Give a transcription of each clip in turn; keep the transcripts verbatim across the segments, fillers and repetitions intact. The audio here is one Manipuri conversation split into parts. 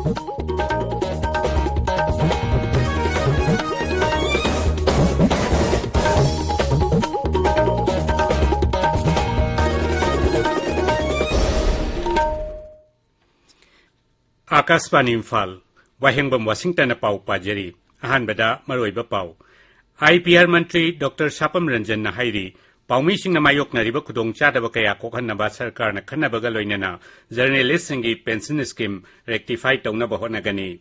ꯑꯥꯀꯥꯁꯕꯥꯅꯤ ꯏꯝꯐꯥꯜ, ꯋꯥꯍꯦꯡꯕꯝ ꯋꯥꯁꯤꯡꯇꯟꯅ ꯄꯥꯎ ꯄꯥꯖꯔꯤ꯫ ꯑꯍꯥꯟꯕꯗ ꯃꯔꯨꯑꯣꯏꯕ ꯄꯥꯎ꯫ I P R Mantri doctor ꯁꯥꯄꯝ ꯔꯟꯖꯟꯅ ꯍꯥꯏꯔꯤ, ꯄꯥꯎꯃꯤꯁꯤꯡꯅ ꯃꯥꯌꯣꯛꯅꯔꯤꯕ ꯈꯨꯗꯣꯡꯆꯥꯗꯕ ꯀꯌꯥ ꯀꯣꯛꯍꯟꯅꯕ ꯁꯔꯀꯥꯔꯅ ꯈꯟꯅꯕꯒ ꯂꯣꯏꯅꯅ ꯖꯔꯅꯦꯂꯤꯁꯁꯤꯡꯒꯤ ꯄꯦꯟꯁꯟ ꯁ꯭ꯀꯤꯝ ꯔꯦꯛꯇꯤꯐꯥꯏ ꯇꯧꯅꯕ ꯍꯣꯠꯅꯒꯅꯤ꯫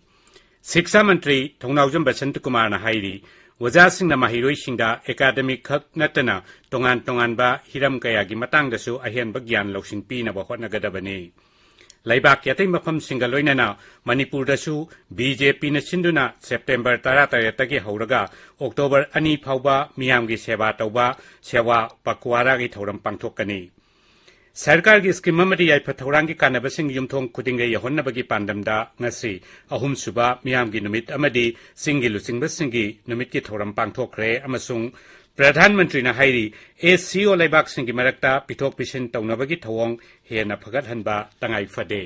ꯁꯤꯛꯁꯥ ꯃꯟꯇ꯭ꯔꯤ ꯊꯧꯅꯥꯎꯖꯝ ꯕꯁꯟꯇ ꯀꯨꯃꯥꯔꯅ ꯍꯥꯏꯔꯤ, ꯑꯣꯖꯥꯁꯤꯡꯅ ꯃꯍꯩꯔꯣꯏꯁꯤꯡꯗ ꯑꯦꯀꯥꯗꯃꯤꯛ ꯈꯛ ꯅꯠꯇꯅ ꯇꯣꯉꯥꯟ ꯇꯣꯉꯥꯟꯕ ꯍꯤꯔꯝ ꯀꯌꯥꯒꯤ ꯃꯇꯥꯡꯗꯁꯨ ꯑꯍꯦꯟꯕ ꯒ꯭ꯌꯥꯟ ꯂꯧꯁꯤꯡ ꯄꯤꯅꯕ ꯍꯣꯠꯅꯒꯗꯕꯅꯤ꯫ ꯂꯩꯕꯥꯛꯀꯤ ꯑꯇꯩ ꯃꯐꯝꯁꯤꯡꯒ ꯂꯣꯏꯅꯅ ꯃꯅꯤꯄꯨꯔꯗꯁꯨ ꯕꯤ ꯖꯦ ꯄꯤꯅ ꯁꯤꯟꯗꯨꯅ ꯁꯦꯞꯇꯦꯝꯕꯔ ꯇꯔꯥꯇꯔꯦꯠꯇꯒꯤ ꯍꯧꯔꯒ ꯑꯣꯛꯇꯣꯕꯔ ꯑꯅꯤ ꯐꯥꯎꯕ ꯃꯤꯌꯥꯝꯒꯤ ꯁꯦꯕꯥ ꯇꯧꯕ ꯁꯦꯋꯥ ꯄꯛꯋꯥꯔꯥꯒꯤ ꯊꯧꯔꯝ ꯄꯥꯡꯊꯣꯛꯀꯅꯤ꯫ ꯁꯔꯀꯥꯔꯒꯤ ꯁ꯭ꯀꯤꯝ ꯑꯃꯗꯤ ꯌꯥꯏꯐ ꯊꯧꯔꯥꯡꯒꯤ ꯀꯥꯟꯅꯕꯁꯤꯡ ꯌꯨꯝꯊꯣꯡ ꯈꯨꯗꯤꯡꯗ ꯌꯧꯍꯟꯅꯕꯒꯤ ꯄꯥꯟꯗꯝꯗ ꯉꯁꯤ ꯑꯍꯨꯝꯁꯨꯕ ꯃꯤꯌꯥꯝꯒꯤ ꯅꯨꯃꯤꯠ ꯑꯃꯗꯤ ꯆꯤꯡꯒꯤ ꯂꯨꯆꯤꯡꯕꯁꯤꯡꯒꯤ ꯅꯨꯃꯤꯠꯀꯤ ꯊꯧꯔꯝ ꯄꯥꯡꯊꯣꯛꯈ꯭ꯔꯦ ꯑꯃꯁꯨꯡ ꯄ꯭ꯔꯙꯥꯟ ꯃꯟꯇ꯭ꯔꯤꯅ ꯍꯥꯏꯔꯤ, ꯑꯦꯁ ꯁꯤ ꯑꯣ ꯂꯩꯕꯥꯛꯁꯤꯡꯒꯤ ꯃꯔꯛꯇ ꯄꯤꯊꯣꯛ ꯄꯤꯁꯤꯟ ꯇꯧꯅꯕꯒꯤ ꯊꯧꯑꯣꯡ ꯍꯦꯟꯅ ꯐꯒꯠꯍꯟꯕ ꯇꯉꯥꯏ ꯐꯗꯦ꯫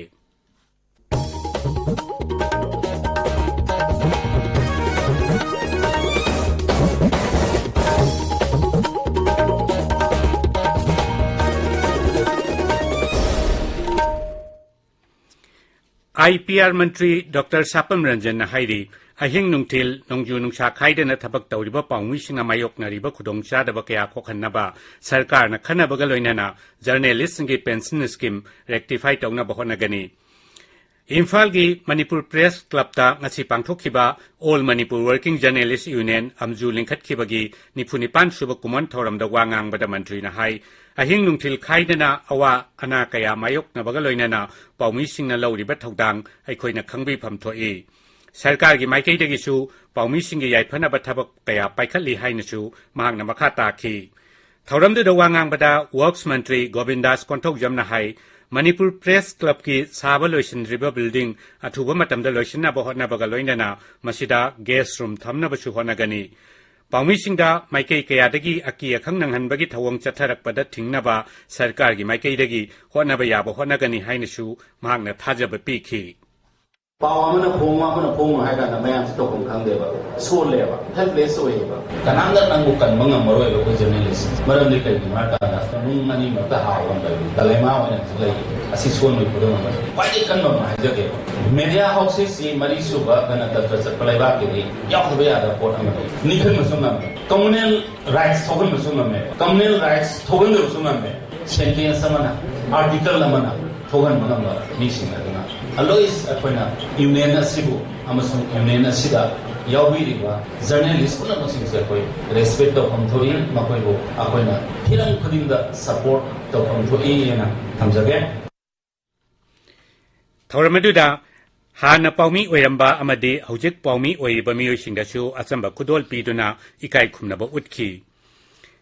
I P R Mantri doctor ꯁꯥꯄꯝ ꯔꯟꯖꯟꯅ ꯍꯥꯏꯔꯤ, ꯑꯍꯤꯡ ꯅꯨꯡꯊꯤꯜ ꯅꯣꯡꯖꯨ ꯅꯨꯡꯁꯥ ꯈꯥꯏꯗꯅ ꯊꯕꯛ ꯇꯧꯔꯤꯕ ꯄꯥꯎꯃꯤꯁꯤꯡꯅ ꯃꯥꯌꯣꯛꯅꯔꯤꯕ ꯈꯨꯗꯣꯡꯆꯥꯗꯕ ꯀꯌꯥ ꯀꯣꯛꯍꯟꯅꯕ ꯁꯔꯀꯥꯔꯅ ꯈꯟꯅꯕꯒ ꯂꯣꯏꯅꯅ ꯖꯔꯅꯦꯂꯤꯁꯁꯤꯡꯒꯤ ꯄꯦꯟꯁꯟ ꯁ꯭ꯀꯤꯝ ꯔꯦꯛꯇꯤꯐꯥꯏ ꯇꯧꯅꯕ ꯍꯣꯠꯅꯒꯅꯤ꯫ ꯏꯝꯐꯥꯜꯒꯤ ꯃꯅꯤꯄꯨꯔ ꯄ꯭ꯔꯦꯁ ꯀ꯭ꯂꯕꯇ ꯉꯁꯤ ꯄꯥꯡꯊꯣꯛꯈꯤꯕ all Manipur working journalists union, ꯑꯝꯖꯨ ꯂꯤꯡꯈꯠꯈꯤꯕꯒꯤ ꯅꯤꯐꯨ ꯅꯤꯄꯥꯟ ꯁꯨꯕ ꯀꯨꯝꯑꯣꯟ ꯊꯧꯔꯝꯗ ꯋꯥ ꯉꯥꯡꯕꯗ ꯃꯟꯇ꯭ꯔꯤꯅ ꯍꯥꯏ, ꯑꯍꯤꯡ ꯅꯨꯡꯊꯤꯜ ꯈꯥꯏꯗꯅ ꯑꯋꯥ ꯑꯅꯥ ꯀꯌꯥ ꯃꯥꯌꯣꯛꯅꯕꯒ ꯂꯣꯏꯅꯅ ꯄꯥꯎꯃꯤꯁꯤꯡꯅ ꯂꯧꯔꯤꯕ ꯊꯧꯗꯥꯡ ꯑꯩꯈꯣꯏꯅ ꯈꯪꯕꯤꯐꯝ ꯊꯣꯛꯏ꯫ ꯁꯔꯀꯥꯔꯒꯤ ꯃꯥꯏꯀꯩꯗꯒꯤꯁꯨ ꯄꯥꯎꯃꯤꯁꯤꯡꯒꯤ ꯌꯥꯏꯐꯅꯕ ꯊꯕꯛ ꯀꯌꯥ ꯄꯥꯏꯈꯠꯂꯤ ꯍꯥꯏꯅꯁꯨ ꯃꯍꯥꯛꯅ ꯃꯈꯥ ꯇꯥꯈꯤ꯫ ꯊꯧꯔꯝꯗꯨꯗ ꯋꯥ ꯉꯥꯡꯕꯗ ꯋꯔꯛꯁ ꯃꯟꯇ꯭ꯔꯤ ꯒꯣꯕꯤꯟꯗꯥꯁ ꯀꯣꯟꯊꯧꯖꯝꯅ ꯍꯥꯏ, ꯃꯅꯤꯄꯨꯔ ꯄ꯭ꯔꯦꯁ ꯀ꯭ꯂꯕꯀꯤ ꯁꯥꯕ ꯂꯣꯏꯁꯤꯟꯗ꯭ꯔꯤꯕ ꯕꯤꯜꯗꯤꯡ ꯑꯊꯨꯕ ꯃꯇꯝꯗ ꯂꯣꯏꯁꯤꯟꯅꯕ ꯍꯣꯠꯅꯕꯒ ꯂꯣꯏꯅꯅ ꯃꯁꯤꯗ ꯒꯦꯁ ꯔꯨꯝ ꯊꯝꯅꯕꯁꯨ ꯍꯣꯠꯅꯒꯅꯤ꯫ ꯄꯥꯎꯃꯤꯁꯤꯡꯗ ꯃꯥꯏꯀꯩ ꯀꯌꯥꯗꯒꯤ ꯑꯀꯤ ꯑꯈꯪ ꯅꯪꯍꯟꯕꯒꯤ ꯊꯧꯑꯣꯡ ꯆꯠꯊꯔꯛꯄꯗ ꯊꯤꯡꯅꯕ ꯁꯔꯀꯥꯔꯒꯤ ꯃꯥꯏꯀꯩꯗꯒꯤ ꯍꯣꯠꯅꯕ ꯌꯥꯕ ꯍꯣꯠꯅꯒꯅꯤ ꯍꯥꯏꯅꯁꯨ ꯃꯍꯥꯛꯅ ꯊꯥꯖꯕ ꯄꯤꯈꯤ꯫ ꯄꯥꯎ ꯑꯃꯅ ꯐꯣꯡꯉꯣ, ꯑꯃꯅ ꯐꯣꯡꯉꯣ ꯍꯥꯏ ꯀꯥꯟꯗ ꯃꯌꯥꯝꯁꯦ ꯇꯧꯐꯝ ꯈꯪꯗꯦꯕ, ꯁꯣꯜꯂꯦꯕ, ꯍꯦꯜꯞꯂꯦꯁ ꯑꯣꯏꯌꯦꯕ꯫ ꯀꯅꯥꯝꯇ ꯅꯪꯕꯨ ꯀꯟꯕ ꯉꯝꯃꯔꯣꯏꯕ ꯑꯩꯈꯣꯏ ꯖꯔꯅꯦꯂꯤꯁ꯫ ꯃꯔꯝꯗꯤ ꯀꯩꯒꯤꯅꯣ ꯍꯥꯏ ꯀꯥꯟꯗ ꯅꯨꯡ ꯑꯅꯤꯃꯛꯇ ꯍꯥꯎꯕ ꯂꯩ, ꯗꯂꯥꯏꯃꯥ ꯑꯣꯏꯅꯁꯨ ꯂꯩ꯫ ꯑꯁꯤ ꯁꯣꯟꯕꯒꯤ ꯈꯨꯗꯝ ꯑꯃꯅꯤ꯫ ꯈ꯭ꯋꯥꯏꯗꯒꯤ ꯀꯟꯕ ꯑꯃ ꯍꯥꯏꯖꯒꯦꯕ, ꯃꯦꯗꯤꯌꯥ ꯍꯥꯎꯁꯦꯁꯁꯤ ꯃꯔꯤꯁꯨꯕ ꯒꯅꯇꯟꯇ꯭ꯔ ꯆꯠꯄ ꯂꯩꯕꯥꯛꯀꯤꯗꯤ ꯌꯥꯎꯗꯕ ꯌꯥꯗꯕ ꯄꯣꯠ ꯑꯃꯅꯤ꯫ ꯅꯤꯡꯍꯟꯕꯁꯨ ꯉꯝꯃꯦ, ꯀꯝꯃꯨꯅꯦꯜ ꯔꯥꯏꯠꯁ ꯊꯣꯛꯍꯟꯕꯁꯨ ꯉꯝꯃꯦ, ꯀꯝꯃꯨꯅꯦꯜ ꯔꯥꯏꯠꯁ ꯊꯣꯛꯍꯟꯗꯕꯁꯨ ꯉꯝꯃꯦ꯫ ꯁꯦꯟꯇꯦꯟꯁ ꯑꯃꯅ, ꯑꯥꯔꯇꯤꯀꯜ ꯑꯃꯅ ꯊꯣꯛꯍꯟꯕ ꯉꯝꯕ ꯃꯤꯁꯤꯡ ꯑꯗꯨꯅ always ꯑꯩꯈꯣꯏꯅ ꯌꯨꯅꯤꯌꯟ ꯑꯁꯤꯕꯨ ꯑꯃꯁꯨꯡ ꯌꯨꯅꯤꯌꯟ ꯑꯁꯤꯗ ꯌꯥꯎꯕꯤꯔꯤꯕ ꯖꯔꯅꯦꯂꯤꯁ ꯄꯨꯝꯅꯃꯛꯁꯤꯡꯁꯦ ꯑꯩꯈꯣꯏ ꯔꯦꯁꯄꯦꯛ ꯇꯧꯐꯝ ꯊꯣꯛꯏ꯫ ꯃꯈꯣꯏꯕꯨ ꯑꯩꯈꯣꯏꯅ ꯍꯤꯔꯝ ꯈꯨꯗꯤꯡꯗ ꯁꯄꯣꯔꯠ ꯇꯧꯐꯝ ꯊꯣꯛꯏ ꯍꯥꯏꯅ ꯊꯝꯖꯒꯦ꯫ ꯊꯧꯔꯝ ꯑꯗꯨꯗ ꯍꯥꯟꯅ ꯄꯥꯎꯃꯤ ꯑꯣꯏꯔꯝꯕ ꯑꯃꯗꯤ ꯍꯧꯖꯤꯛ ꯄꯥꯎꯃꯤ ꯑꯣꯏꯔꯤꯕ ꯃꯤꯑꯣꯏꯁꯤꯡꯗꯁꯨ ꯑꯆꯝꯕ ꯈꯨꯗꯣꯜ ꯄꯤꯗꯨꯅ ꯏꯀꯥꯏ ꯈꯨꯝꯅꯕ ꯎꯠꯈꯤ꯫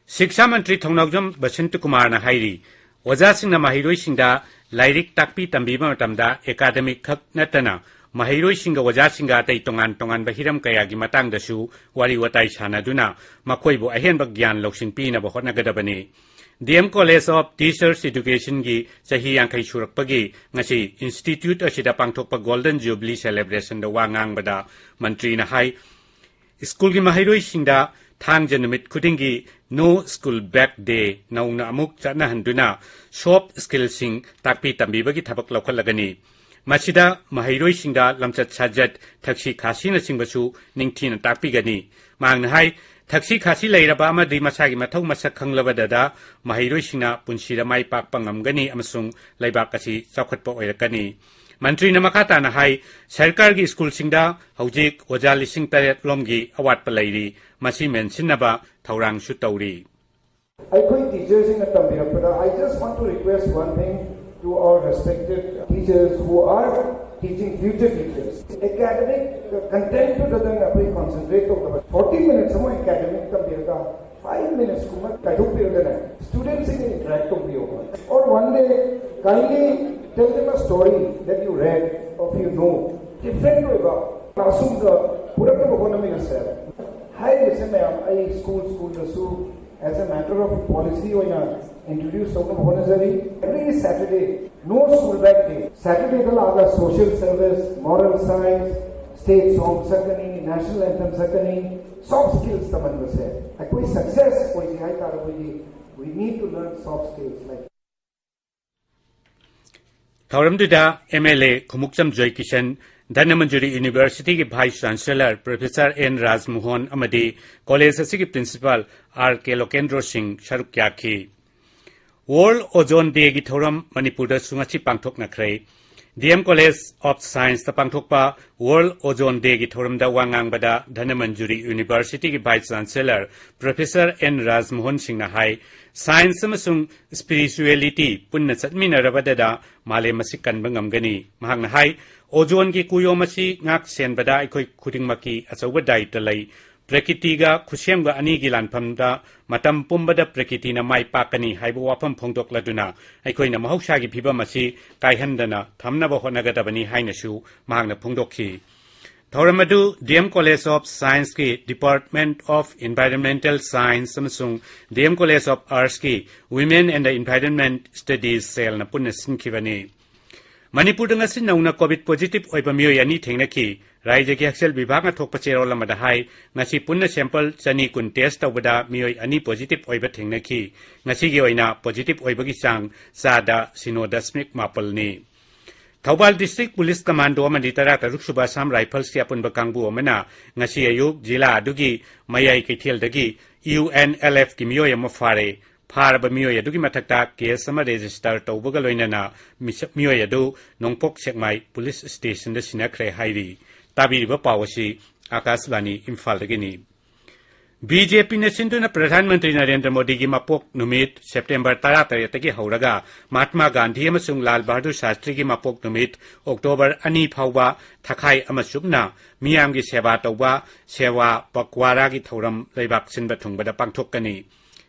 ꯁꯤꯛꯁꯥ ꯃꯟꯇ꯭ꯔꯤ ꯊꯧꯅꯥꯎꯖꯝ ꯕꯁꯟꯇ ꯀꯨꯃꯥꯔꯅ ꯍꯥꯏꯔꯤ, ꯑꯣꯖꯥꯁꯤꯡꯅ ꯃꯍꯩꯔꯣꯏꯁꯤꯡꯗ ꯂꯥꯏꯔꯤꯛ ꯇꯥꯛꯄꯤ ꯇꯝꯕꯤꯕ ꯃꯇꯝꯗ ꯑꯦꯀꯥꯗꯃꯤꯛ ꯈꯛ ꯅꯠꯇꯅ ꯃꯍꯩꯔꯣꯏꯁꯤꯡꯒ ꯑꯣꯖꯥꯁꯤꯡꯒ ꯑꯇꯩ ꯇꯣꯉꯥꯟ ꯇꯣꯉꯥꯟꯕ ꯍꯤꯔꯝ ꯀꯌꯥꯒꯤ ꯃꯇꯥꯡꯗꯁꯨ ꯋꯥꯔꯤ ꯋꯥꯇꯥꯏ ꯁꯥꯟꯅꯗꯨꯅ ꯃꯈꯣꯏꯕꯨ ꯑꯍꯦꯟꯕ ꯒ꯭ꯌꯥꯟ ꯂꯧꯁꯤꯡ ꯄꯤꯅꯕ ꯍꯣꯠꯅꯒꯗꯕꯅꯤ꯫ ꯗꯤ ꯑꯦꯝ ꯀꯣꯂꯦꯖ ꯑꯣꯐ ꯇꯤꯆꯔꯁ ꯏꯗꯨꯀꯦꯁꯟꯒꯤ ꯆꯍꯤ ꯌꯥꯡꯈꯩ ꯁꯨꯔꯛꯄꯒꯤ ꯉꯁꯤ ꯏꯟꯁꯇꯤꯇ꯭ꯌꯨꯠ ꯑꯁꯤꯗ ꯄꯥꯡꯊꯣꯛꯄ ꯒꯣꯜꯗꯟ ꯖꯨꯕꯤꯂꯤ ꯁꯦꯂꯦꯕ꯭ꯔꯦꯁꯟꯗ ꯋꯥ ꯉꯥꯡꯕꯗ ꯃꯟꯇ꯭ꯔꯤꯅ ꯍꯥꯏ, ꯁ꯭ꯀꯨꯜꯒꯤ ꯃꯍꯩꯔꯣꯏꯁꯤꯡꯗ ꯊꯥꯡꯖ ꯅꯨꯃꯤꯠ ꯈꯨꯗꯤꯡꯒꯤ No School Back Day ꯅꯧꯅ ꯑꯃꯨꯛ ꯆꯠꯅꯍꯟꯗꯨꯅ ꯁꯣꯐ ꯁ꯭ꯀꯤꯜꯁꯤꯡ ꯇꯥꯛꯄꯤ ꯇꯝꯕꯤꯕꯒꯤ ꯊꯕꯛ ꯂꯧꯈꯠꯂꯒꯅꯤ꯫ ꯃꯁꯤꯗ ꯃꯍꯩꯔꯣꯏꯁꯤꯡꯗ ꯂꯝꯆꯠ ꯁꯥꯖꯠ, ꯊꯛꯁꯤ ꯈꯥꯁꯤꯅꯆꯤꯡꯕꯁꯨ ꯅꯤꯡꯊꯤꯅ ꯇꯥꯛꯄꯤꯒꯅꯤ꯫ ꯃꯍꯥꯛꯅ ꯍꯥꯏ, ꯊꯛꯁꯤ ꯈꯥꯁꯤ ꯂꯩꯔꯕ ꯑꯃꯗꯤ ꯃꯁꯥꯒꯤ ꯃꯊꯧ ꯃꯁꯛ ꯈꯪꯂꯕꯗꯗ ꯃꯍꯩꯔꯣꯏꯁꯤꯡꯅ ꯄꯨꯟꯁꯤꯗ ꯃꯥꯏ ꯄꯥꯛꯄ ꯉꯝꯒꯅꯤ ꯑꯃꯁꯨꯡ ꯂꯩꯕꯥꯛ ꯑꯁꯤ ꯆꯥꯎꯈꯠꯄ ꯑꯣꯏꯔꯛꯀꯅꯤ꯫ ꯃꯟꯇ꯭ꯔꯤꯅ ꯃꯈꯥ ꯇꯥꯅ ꯍꯥꯏ, ꯁꯔꯀꯥꯔꯒꯤ ꯁ꯭ꯀꯨꯜꯁꯤꯡꯗ ꯍꯧꯖꯤꯛ ꯑꯣꯖꯥ ꯂꯤꯁꯤꯡ ꯇꯔꯦꯠ ꯂꯣꯝꯒꯤ ꯑꯋꯥꯠꯄ ꯂꯩꯔꯤ꯫ ꯃꯁꯤ ꯃꯦꯟꯁꯤꯟꯅꯕ ꯊꯧꯔꯥꯡꯁꯨ ꯇꯧꯔꯤ꯫ ꯑꯩꯈꯣꯏ ꯇꯤꯆꯔꯁꯤꯡꯅ ꯇꯝꯕꯤꯔꯛꯄꯗ, I just want to request one thing to our respected teachers who are teaching future teachers. Academic content ꯇꯨꯗꯗꯪ ꯑꯩꯈꯣꯏ concentrate ꯇꯧꯗꯕ, forty minutes ꯑꯃ academic ꯇꯝꯕꯤꯔꯒ five minutes ꯀꯨꯝꯕ ꯀꯥꯏꯊꯣꯛꯄꯤꯔꯒꯅꯦ, ꯁ꯭ꯇꯨꯗꯦꯟꯠꯁꯤꯡꯒ interact ꯇꯧꯕꯤꯌꯣꯕ꯫ Or one day kindly tell them a story that you read or you know, different ꯑꯣꯏꯕ classroom ꯗ ꯄꯨꯔꯛꯅꯕ ꯍꯣꯠꯅꯃꯤꯟꯅꯁꯦ꯫ ꯍꯥꯏꯔꯤꯕꯁꯦ ꯃꯌꯥꯝ ꯑꯩ school ꯁ꯭ꯀꯨꯜꯗꯁꯨ as a matter of policy ꯑꯣꯏꯅ Introduce ꯇꯧꯅꯕ ꯍꯣꯠꯅꯖꯔꯤ꯫ Every Saturday, no school back day, Saturdayꯗ ꯂꯥꯛꯑꯒ social service, moral science, state song ꯁꯛꯀꯅꯤ, national anthem ꯁꯛꯀꯅꯤ, soft skills ꯇꯝꯍꯟꯕꯁꯦ ꯑꯩꯈꯣꯏ success ꯑꯣꯏꯁꯤ ꯍꯥꯏꯇꯥꯔꯒꯗꯤ we need to learn soft skills like ꯊꯧꯔꯝꯗꯨꯗ M L A Khumukcham Joykishan, Dhanamanjuri ꯌꯨꯅꯤꯚꯔꯁꯤꯇꯤꯒꯤ vice chancellor professor N Rajmohan ꯑꯃꯗꯤ ꯀꯣꯂꯦꯖ ꯑꯁꯤꯒꯤ ꯄ꯭ꯔꯤꯟꯁꯤꯄꯥꯜ ꯑꯥꯔ ꯀꯦ ꯂꯣꯀꯦꯟꯗ꯭ꯔꯣ ꯁꯤꯡ ꯁꯔꯨꯛ ꯌꯥꯈꯤ꯫ ꯋꯥꯔꯜ ꯑꯣꯖꯣꯟ ꯗꯦꯒꯤ ꯊꯧꯔꯝ ꯃꯅꯤꯄꯨꯔꯗꯁꯨ ꯉꯁꯤ ꯄꯥꯡꯊꯣꯛꯅꯈ꯭ꯔꯦ꯫ ꯗꯤ ꯑꯦꯝ ꯀꯣꯂꯦꯖ ꯑꯣꯐ ꯁꯥꯏꯟꯁꯇ ꯄꯥꯡꯊꯣꯛꯄ ꯋꯥꯔꯜ ꯑꯣꯖꯣꯟ ꯗꯦꯒꯤ ꯊꯧꯔꯝꯗ ꯋꯥ ꯉꯥꯡꯕꯗ ꯙꯅꯃꯟꯖꯨꯔꯤ ꯌꯨꯅꯤꯚꯔꯁꯤꯇꯤꯒꯤ ꯚꯥꯏꯁ ꯆꯥꯟꯁꯦꯂꯔ ꯄ꯭ꯔꯣꯐꯦꯁꯔ ꯑꯦꯟ ꯔꯥꯖꯃꯣꯍꯟ ꯁꯤꯡꯅ ꯍꯥꯏ, ꯁꯥꯏꯟꯁ ꯑꯃꯁꯨꯡ ꯁ꯭ꯄꯤꯔꯤꯆꯨꯋꯦꯂꯤꯇꯤ ꯄꯨꯟꯅ ꯆꯠꯃꯤꯟꯅꯔꯕꯗꯗ ꯃꯥꯂꯦꯝ ꯑꯁꯤ ꯀꯟꯕ ꯉꯝꯒꯅꯤ꯫ ꯃꯍꯥꯛꯅ ꯍꯥꯏ, ꯑꯣꯖꯣꯟꯒꯤ ꯀꯨꯌꯣꯝ ꯑꯁꯤ ꯉꯥꯛ ꯁꯦꯟꯕꯗ ꯑꯩꯈꯣꯏ ꯈꯨꯗꯤꯡꯃꯛꯀꯤ ꯑꯆꯧꯕ ꯗꯥꯌꯤꯠꯇ ꯂꯩ꯫ ꯄ꯭ꯔꯀꯤꯇꯤꯒ ꯈꯨꯠꯁꯦꯝꯒ ꯑꯅꯤꯒꯤ ꯂꯥꯟꯐꯝꯗ ꯃꯇꯝ ꯄꯨꯝꯕꯗ ꯄ꯭ꯔꯀꯤꯇꯤꯅ ꯃꯥꯏ ꯄꯥꯛꯀꯅꯤ ꯍꯥꯏꯕ ꯋꯥꯐꯝ ꯐꯣꯡꯗꯣꯛꯂꯗꯨꯅ ꯑꯩꯈꯣꯏꯅ ꯃꯍꯧꯁꯥꯒꯤ ꯐꯤꯕꯝ ꯑꯁꯤ ꯀꯥꯏꯍꯟꯗꯅ ꯊꯝꯅꯕ ꯍꯣꯠꯅꯒꯗꯕꯅꯤ ꯍꯥꯏꯅꯁꯨ ꯃꯍꯥꯛꯅ ꯐꯣꯡꯗꯣꯛꯈꯤ꯫ ꯊꯧꯔꯝ ꯑꯗꯨ ꯗꯤ ꯑꯦꯝ ꯀꯣꯂꯦꯖ ꯑꯣꯐ ꯁꯥꯏꯟꯁꯀꯤ ꯗꯤꯄꯥꯔꯠꯃꯦꯟꯠ ꯑꯣꯐ ꯏꯟꯚꯥꯏꯔꯣꯟꯃꯦꯟꯇꯦꯜ ꯁꯥꯏꯟꯁ ꯑꯃꯁꯨꯡ ꯗꯤ ꯑꯦꯝ ꯀꯣꯂꯦꯖ ꯑꯣꯐ ꯑꯥꯔꯠꯁꯀꯤ women and the environment studies ꯁꯦꯜꯅ ꯄꯨꯟꯅ ꯁꯤꯟꯈꯤꯕꯅꯤ꯫ ꯃꯅꯤꯄꯨꯔꯗ ꯉꯁꯤ ꯅꯧꯅ ꯀꯣꯚꯤꯗ ꯄꯣꯖꯤꯇꯤꯚ ꯑꯣꯏꯕ ꯃꯤꯑꯣꯏ ꯑꯅꯤ ꯊꯦꯡꯅꯈꯤ꯫ ꯔꯥꯏꯖ꯭ꯌꯒꯤ ꯍꯛꯁꯦꯜ ꯕꯤꯚꯥꯒꯅ ꯊꯣꯛꯄ ꯆꯦꯔꯣꯜ ꯑꯃꯗ ꯍꯥꯏ, ꯉꯁꯤ ꯄꯨꯟꯅ ꯁꯦꯝꯄꯜ ꯆꯅꯤ ꯀꯨꯟ ꯇꯦꯁ ꯇꯧꯕꯗ ꯃꯤꯑꯣꯏ ꯑꯅꯤ ꯄꯣꯖꯤꯇꯤꯚ ꯑꯣꯏꯕ ꯊꯦꯡꯅꯈꯤ꯫ ꯉꯁꯤꯒꯤ ꯑꯣꯏꯅ ꯄꯣꯖꯤꯇꯤꯚ ꯑꯣꯏꯕꯒꯤ ꯆꯥꯡ ꯆꯥꯗ ꯁꯤꯅꯣ ꯗꯁꯃꯤꯛ ꯃꯥꯄꯜꯅꯤ꯫ ꯊꯧꯕꯥꯜ ꯗꯤꯁꯇ꯭ꯔꯤꯛ ꯄꯨꯂꯤꯁ ꯀꯃꯥꯟꯗꯣ ꯑꯃꯗꯤ ꯇꯔꯥ ꯇꯔꯨꯛ ꯁꯨꯕ ꯑꯁꯥꯝ ꯔꯥꯏꯐꯜꯁꯀꯤ ꯑꯄꯨꯟꯕ ꯀꯥꯡꯕꯨ ꯑꯃꯅ ꯉꯁꯤ ꯑꯌꯨꯛ ꯖꯤꯂꯥ ꯑꯗꯨꯒꯤ ꯃꯌꯥꯏ ꯀꯩꯊꯦꯜꯗꯒꯤ ꯌꯨ ꯑꯦꯟ ꯑꯦꯜ ꯑꯦꯐꯀꯤ ꯃꯤꯑꯣꯏ ꯑꯃ ꯐꯥꯔꯦ꯫ ꯐꯥꯔꯕ ꯃꯤꯑꯣꯏ ꯑꯗꯨꯒꯤ ꯃꯊꯛꯇ ꯀꯦꯁ ꯑꯃ ꯔꯦꯖꯤꯁꯇꯔ ꯇꯧꯕꯒ ꯂꯣꯏꯅꯅ ꯃꯤꯁ-, ꯃꯤꯑꯣꯏ ꯑꯗꯨ ꯅꯣꯡꯄꯣꯛ ꯁꯦꯛꯃꯥꯏ ꯄꯨꯂꯤꯁ ꯁ꯭ꯇꯦꯁꯟꯗ ꯁꯤꯟꯅꯈ꯭ꯔꯦ ꯍꯥꯏꯔꯤ꯫ ꯇꯥꯕꯤꯔꯤꯕ ꯄꯥꯎ ꯑꯁꯤ ꯑꯥꯀꯥꯁꯕꯥꯅꯤ ꯏꯝꯐꯥꯜꯗꯒꯤꯅꯤ꯫ ꯕꯤ ꯖꯦ ꯄꯤꯅ ꯁꯤꯟꯗꯨꯅ ꯄ꯭ꯔꯙꯥꯟ ꯃꯟꯇ꯭ꯔꯤ ꯅꯔꯦꯟꯗ꯭ꯔ ꯃꯣꯗꯤꯒꯤ ꯃꯄꯣꯛ ꯅꯨꯃꯤꯠ ꯁꯦꯞꯇꯦꯝꯕꯔ ꯇꯔꯥꯇꯔꯦꯠꯇꯒꯤ ꯍꯧꯔꯒ ꯃꯍꯥꯠꯃꯥ ꯒꯥꯟꯙꯤ ꯑꯃꯁꯨꯡ ꯂꯥꯜ ꯕꯍꯥꯗꯨꯔ ꯁꯥꯁꯇ꯭ꯔꯤꯒꯤ ꯃꯄꯣꯛ ꯅꯨꯃꯤꯠ ꯑꯣꯛꯇꯣꯕꯔ ꯑꯅꯤ ꯐꯥꯎꯕ ꯊꯈꯥꯏ ꯑꯃ ꯆꯨꯞꯅ ꯃꯤꯌꯥꯝꯒꯤ ꯁꯦꯕꯥ ꯇꯧꯕ ꯁꯦꯋꯥ ꯄꯛꯋꯥꯔꯥꯒꯤ ꯊꯧꯔꯝ ꯂꯩꯕꯥꯛ ꯁꯤꯟꯕ ꯊꯨꯡꯕꯗ ꯄꯥꯡꯊꯣꯛꯀꯅꯤ꯫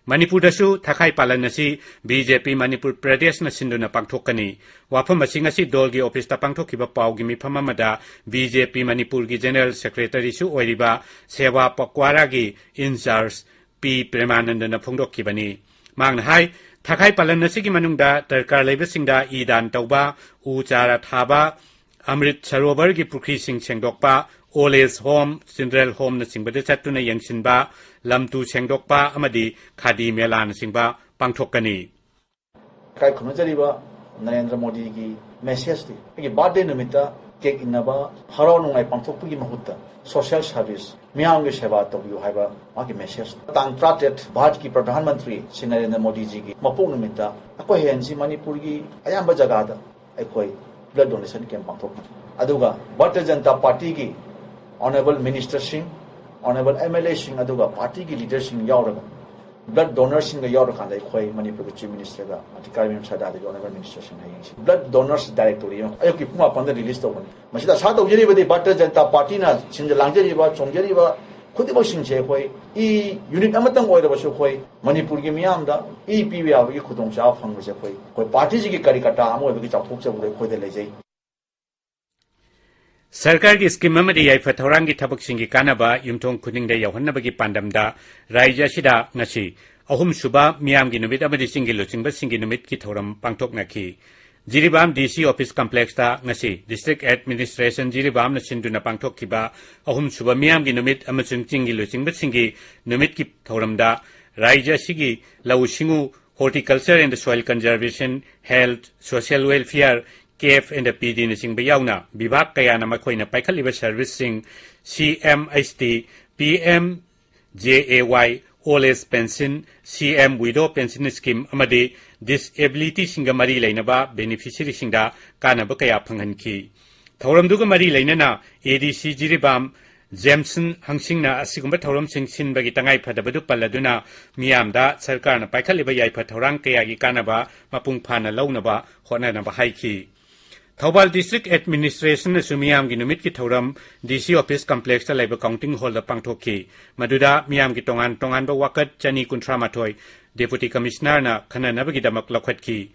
ꯃꯅꯤꯄꯨꯔꯗꯁꯨ ꯊꯈꯥꯏ ꯄꯥꯂꯟ ꯑꯁꯤ ꯕꯤ ꯖꯦ ꯄꯤ ꯃꯅꯤꯄꯨꯔ ꯄ꯭ꯔꯗꯦꯁꯅ ꯁꯤꯟꯗꯨꯅ ꯄꯥꯡꯊꯣꯛꯀꯅꯤ꯫ ꯋꯥꯐꯝ ꯑꯁꯤ ꯉꯁꯤ ꯗꯣꯜꯒꯤ ꯑꯣꯐꯤꯁꯇ ꯄꯥꯡꯊꯣꯛꯈꯤꯕ ꯄꯥꯎꯒꯤ ꯃꯤꯐꯝ ꯑꯃꯗ ꯕꯤ ꯖꯦ ꯄꯤ ꯃꯅꯤꯄꯨꯔꯒꯤ ꯖꯦꯅꯔꯦꯜ ꯁꯦꯀ꯭ꯔꯦꯇꯔꯤꯁꯨ ꯑꯣꯏꯔꯤꯕ ꯁꯦꯋꯥ ꯄꯛꯋꯥꯔꯥꯒꯤ ꯏꯟꯆꯥꯔꯖ ꯄꯤ ꯄ꯭ꯔꯦꯃꯥꯅꯟꯗꯅ ꯐꯣꯡꯗꯣꯛꯈꯤꯕꯅꯤ꯫ ꯃꯍꯥꯛꯅ ꯍꯥꯏ, ꯊꯥꯈꯥꯏ ꯄꯥꯂꯟ ꯑꯁꯤꯒꯤ ꯃꯅꯨꯡꯗ ꯗꯔꯀꯥꯔ ꯂꯩꯕꯁꯤꯡꯗ ꯏ ꯗꯥꯟ ꯇꯧꯕ, ꯎ ꯆꯥꯔꯥ ꯊꯥꯕ, ꯑꯃ꯭ꯔꯤꯠ ꯁꯔꯣꯕꯔꯒꯤ ꯄꯨꯈ꯭ꯔꯤꯁꯤꯡ ꯁꯦꯡꯗꯣꯛꯄ, ꯑꯣꯜ ꯑꯦꯖ ꯍꯣꯝ, ꯆꯤꯜꯗ꯭ꯔꯦꯟ ꯍꯣꯝꯅꯆꯤꯡꯕꯗ ꯆꯠꯇꯨꯅ ꯌꯦꯡꯁꯤꯟꯕ, ꯂꯝ ꯇꯨ ꯁꯦꯡꯗꯣꯛꯄ ꯑꯃꯗꯤ ꯈꯥꯗꯤ ꯃꯦꯂꯥꯅꯆꯤꯡꯕ ꯄꯥꯡꯊꯣꯛꯀꯅꯤ꯫ ꯏꯀꯥꯏ ꯈꯨꯝꯅꯖꯔꯤꯕ ꯅꯔꯦꯟꯗ꯭ꯔ ꯃꯣꯗꯤꯒꯤ ꯃꯦꯁꯦꯖꯇꯤ ꯑꯩꯒꯤ ꯕꯥꯔꯊꯗꯦ ꯅꯨꯃꯤꯠꯇ ꯀꯦꯛ ꯏꯟꯅꯕ, ꯍꯔꯥꯎ ꯅꯨꯡꯉꯥꯏ ꯄꯥꯡꯊꯣꯛꯄꯒꯤ ꯃꯍꯨꯠꯇ ꯁꯣꯁꯤꯌꯦꯜ ꯁꯥꯔꯚꯤꯁ, ꯃꯤꯌꯥꯝꯒꯤ ꯁꯦꯕꯥ ꯇꯧꯕꯤꯌꯨ ꯍꯥꯏꯕ ꯃꯥꯒꯤ ꯃꯦꯁꯦꯖ꯫ ꯇꯥꯡ ꯇꯔꯥꯇꯔꯦꯠ ꯚꯥꯔꯠꯀꯤ ꯄ꯭ꯔꯙꯥꯟ ꯃꯟꯇ꯭ꯔꯤ ꯁ꯭ꯔꯤ ꯅꯔꯦꯟꯗ꯭ꯔ ꯃꯣꯗꯤꯖꯤꯒꯤ ꯃꯄꯣꯛ ꯅꯨꯃꯤꯠꯇ ꯑꯩꯈꯣꯏ ꯍꯌꯦꯡꯁꯤ ꯃꯅꯤꯄꯨꯔꯒꯤ ꯑꯌꯥꯝꯕ ꯖꯒꯥꯗ ꯑꯩꯈꯣꯏ ꯕ꯭ꯂꯗ ꯗꯣꯅꯦꯁꯟ ꯀꯦꯝ ꯄꯥꯡꯊꯣꯛꯀꯅꯤ꯫ ꯑꯗꯨꯒ ꯚꯥꯔꯇꯤꯌ ꯖꯅꯇꯥ ꯄꯥꯔꯇꯤꯒꯤ ꯑꯣꯅꯔꯦꯕꯜ ꯃꯤꯅꯤꯁꯇꯔꯁꯤꯡ, ꯑꯣꯅꯔꯦꯕꯜ ꯑꯦꯝ ꯑꯦꯜ ꯑꯦꯁꯤꯡ, ꯑꯗꯨꯒ ꯄꯥꯔꯇꯤꯒꯤ ꯂꯤꯗꯔꯁꯤꯡ ꯌꯥꯎꯔꯒ, ꯕ꯭ꯂꯗ ꯗꯣꯅꯔꯁꯤꯡꯒ ꯌꯥꯎꯔꯀꯥꯟꯗ ꯑꯩꯈꯣꯏ ꯃꯅꯤꯄꯨꯔꯒꯤ ꯆꯤꯐ ꯃꯤꯅꯤꯁꯇꯔꯒ ꯃꯇꯤꯀꯥ ꯁꯔꯗꯥꯔꯗꯒꯤ ꯑꯣꯅꯔꯦꯕꯜ ꯃꯤꯅꯤꯁꯇꯔꯁꯤꯡ ꯍꯌꯦꯡꯁꯤ ꯕ꯭ꯂꯗ ꯗꯣꯅꯔꯁ ꯗꯥꯏꯔꯦꯛꯇꯣꯔꯤ ꯑꯃ ꯑꯌꯨꯛꯀꯤ ꯄꯨꯡ ꯃꯥꯄꯟꯗ ꯔꯤꯂꯤꯁ ꯇꯧꯒꯅꯤ꯫ ꯃꯁꯤꯗ ꯑꯁꯥ ꯇꯧꯖꯔꯤꯕꯗꯤ ꯚꯥꯔꯇꯤꯌ ꯖꯅꯇꯥ ꯄꯥꯔꯇꯤꯅ ꯁꯤꯟꯖ ꯂꯥꯡꯖꯔꯤꯕ, ꯆꯣꯡꯖꯔꯤꯕ ꯈꯨꯗꯤꯡꯃꯛꯁꯤꯡꯁꯦ ꯑꯩꯈꯣꯏ ꯏ ꯌꯨꯅꯤꯠ ꯑꯃꯇꯪ ꯑꯣꯏꯔꯕꯁꯨ ꯑꯩꯈꯣꯏ ꯃꯅꯤꯄꯨꯔꯒꯤ ꯃꯤꯌꯥꯝꯗ ꯏ ꯄꯤꯕ ꯌꯥꯕꯒꯤ ꯈꯨꯗꯣꯡꯆꯥꯕ ꯐꯪꯕꯁꯦ ꯑꯩꯈꯣꯏ, ꯑꯩꯈꯣꯏ ꯄꯥꯔꯇꯤꯁꯤꯒꯤ ꯀꯔꯤ ꯀꯔꯇꯥ ꯑꯃ ꯑꯣꯏꯕꯒꯤ ꯆꯥꯎꯊꯣꯛꯆꯕꯗꯣ ꯑꯩꯈꯣꯏꯗ ꯂꯩꯖꯩ꯫ ꯁꯔꯀꯥꯔꯒꯤ ꯁ꯭ꯀꯤꯝ ꯑꯃꯗꯤ ꯌꯥꯏꯐ ꯊꯧꯔꯥꯡꯒꯤ ꯊꯕꯛꯁꯤꯡꯒꯤ ꯀꯥꯟꯅꯕ ꯌꯨꯝꯊꯣꯡ ꯈꯨꯗꯤꯡꯗ ꯌꯧꯍꯟꯅꯕꯒꯤ ꯄꯥꯟꯗꯝꯗ ꯔꯥꯖ꯭ꯌ ꯑꯁꯤꯗ ꯉꯁꯤ ꯑꯍꯨꯝꯁꯨꯕ ꯃꯤꯌꯥꯝꯒꯤ ꯅꯨꯃꯤꯠ ꯑꯃꯗꯤ ꯆꯤꯡꯒꯤ ꯂꯨꯆꯤꯡꯕꯁꯤꯡꯒꯤ ꯅꯨꯃꯤꯠꯀꯤ ꯊꯧꯔꯝ ꯄꯥꯡꯊꯣꯛꯅꯈꯤ꯫ ꯖꯤꯔꯤꯕꯥꯝ ꯗꯤ ꯁꯤ ꯑꯣꯐꯤꯁ ꯀꯝꯄ꯭ꯂꯦꯛꯁꯇ ꯉꯁꯤ ꯗꯤꯁꯇ꯭ꯔꯤꯛ ꯑꯦꯗꯃꯤꯅꯤꯁꯇ꯭ꯔꯦꯁꯟ ꯖꯤꯔꯤꯕꯥꯝꯅ ꯁꯤꯟꯗꯨꯅ ꯄꯥꯡꯊꯣꯛꯈꯤꯕ ꯑꯍꯨꯝꯁꯨꯕ ꯃꯤꯌꯥꯝꯒꯤ ꯅꯨꯃꯤꯠ ꯑꯃꯁꯨꯡ ꯆꯤꯡꯒꯤ ꯂꯨꯆꯤꯡꯕꯁꯤꯡꯒꯤ ꯅꯨꯃꯤꯠꯀꯤ ꯊꯧꯔꯝꯗ ꯔꯥꯖ꯭ꯌ ꯑꯁꯤꯒꯤ ꯂꯧꯎ ꯁꯤꯡꯎ, Horticulture and Soil Conservation, Health, Social Welfare, K F N P ꯗꯤꯅꯆꯤꯡꯕ ꯌꯥꯎꯅ ꯕꯤꯚꯥꯒ ꯀꯌꯥꯅ ꯃꯈꯣꯏꯅ ꯄꯥꯏꯈꯠꯂꯤꯕ ꯁꯔꯚꯤꯁꯁꯤꯡ, C M H T, P M J A Y, old age pension, C M widow pension scheme ꯑꯃꯗꯤ ꯗꯤꯁꯑꯦꯕꯤꯂꯤꯇꯤꯁꯤꯡꯒ ꯃꯔꯤ ꯂꯩꯅꯕ ꯕꯦꯅꯤꯐꯤꯁꯔꯤꯁꯤꯡꯗ ꯀꯥꯟꯅꯕ ꯀꯌꯥ ꯐꯪꯍꯟꯈꯤ꯫ ꯊꯧꯔꯝꯗꯨꯒ ꯃꯔꯤ ꯂꯩꯅꯅ ꯑꯦ ꯗꯤ ꯁꯤ ꯖꯤꯔꯤꯕꯥꯝ ꯖꯦꯝꯁꯟ ꯍꯪꯁꯤꯡꯅ ꯑꯁꯤꯒꯨꯝꯕ ꯊꯧꯔꯝꯁꯤꯡ ꯁꯤꯟꯕꯒꯤ ꯇꯉꯥꯏꯐꯗꯕꯗꯨ ꯄꯜꯂꯗꯨꯅ ꯃꯤꯌꯥꯝꯗ ꯁꯔꯀꯥꯔꯅ ꯄꯥꯏꯈꯠꯂꯤꯕ ꯌꯥꯏꯐ ꯊꯧꯔꯥꯡ ꯀꯌꯥꯒꯤ ꯀꯥꯟꯅꯕ ꯃꯄꯨꯡ ꯐꯥꯅ ꯂꯧꯅꯕ ꯍꯣꯠꯅꯅꯕ ꯍꯥꯏꯈꯤ꯫ ꯊꯧꯕꯥꯜ ꯗꯤꯁꯇ꯭ꯔꯤꯛ ꯑꯦꯗꯃꯤꯅꯤꯁꯇ꯭ꯔꯦꯁꯟꯅꯁꯨ ꯃꯤꯌꯥꯝꯒꯤ ꯅꯨꯃꯤꯠꯀꯤ ꯊꯧꯔꯝ ꯗꯤ ꯁꯤ ꯑꯣꯐꯤꯁ ꯀꯝꯄ꯭ꯂꯦꯛꯁꯇ ꯂꯩꯕ ꯀꯥꯎꯟꯇꯤꯡ ꯍꯣꯜꯗ ꯄꯥꯡꯊꯣꯛꯈꯤ꯫ ꯃꯗꯨꯗ ꯃꯤꯌꯥꯝꯒꯤ ꯇꯣꯉꯥꯟ ꯇꯣꯉꯥꯟꯕ ꯋꯥꯀꯠ ꯆꯅꯤ ꯀꯨꯟꯊ꯭ꯔꯥ ꯃꯥꯊꯣꯏ ꯗꯦꯄꯨꯇꯤ ꯀꯃꯤꯁꯅꯔꯅ ꯈꯟꯅꯅꯕꯒꯤꯗꯃꯛ ꯂꯧꯈꯠꯈꯤ꯫